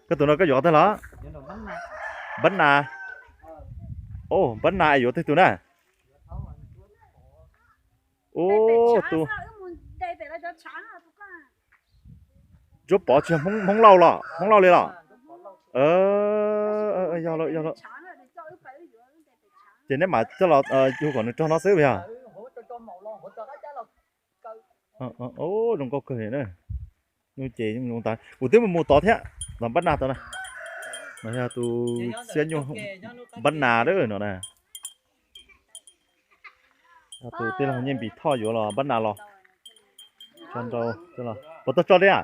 Koj tus no koj yuav qhov twg los? Npab Nas. Npab Nas yuav twg tus na? Ub, tus Ntsuab Pov tsis yog Hmoob Lauj los, Hmoob Lauj li los? Yog, yog. Ces neb mam coj los yug kom nws rog no xwb puas yog? Zoo nkauj kawg li na. Nyuj ces zoo tas, kuv twb mus mus tod thiab, los Npab Nas tod na. No yog tus xiab nyuj Npab Nas no na. Tus tij laug Nyiaj Npis Thoj yuav los Npab Nas los. Puas tau tso li a?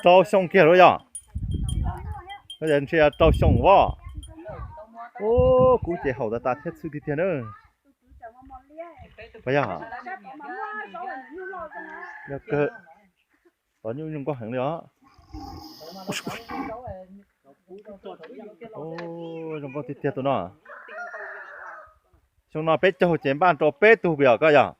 Rau xyoo kiag lawm yog? Koj yog ntshe rau xyoo voj. Ub, kub ces haum tas tas thiab txhwj tiag tiag na. Puas yog? Yog kawg. Tod nyuj zoo nkauj heev li os. Zoo nkauj tiag tiag tus no. Xyoo no peb caug ces npaj rau peb tug puas yog koj yog?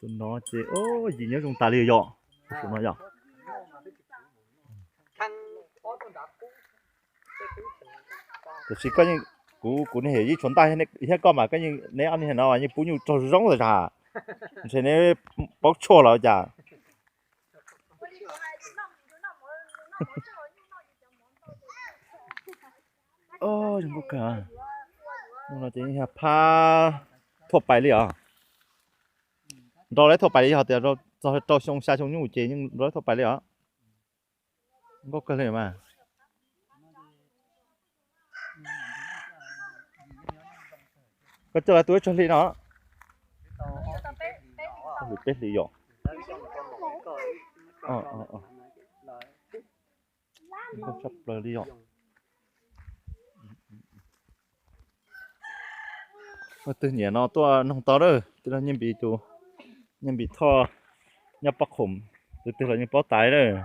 Tus no ces yim nyob zoo tas li yog. Tus no yog. Tiam sis koj yeej, kuv, kuv niag yawm yij tshuav ntaj thiab koj mas koj yeej, neb ob niag no yeej pub nyuj raug zoo tas zog. Ntshe neb paub tshuaj los cas. Zoo nkauj kawg. Hnub no ces yeej yog phab thuaj pais li os. Nrau lawv thuaj pais li yog tias txog rau xyoo xya xyoo nyuj ces yeej nrau lawv thuaj pais li os. Zoo nkauj kawg li mas. Koj coj lawv tus ib tsag hli no. Hli peb hlis yom. Nkauj tshaj plaws li yom. Leej twg nyiam no tuaj noog tau lawm, tij laug Nyiaj Npis tus, Nyiaj Npis Thoj nyob Pob Qhoom, tus twg los yeej paub tais lawm.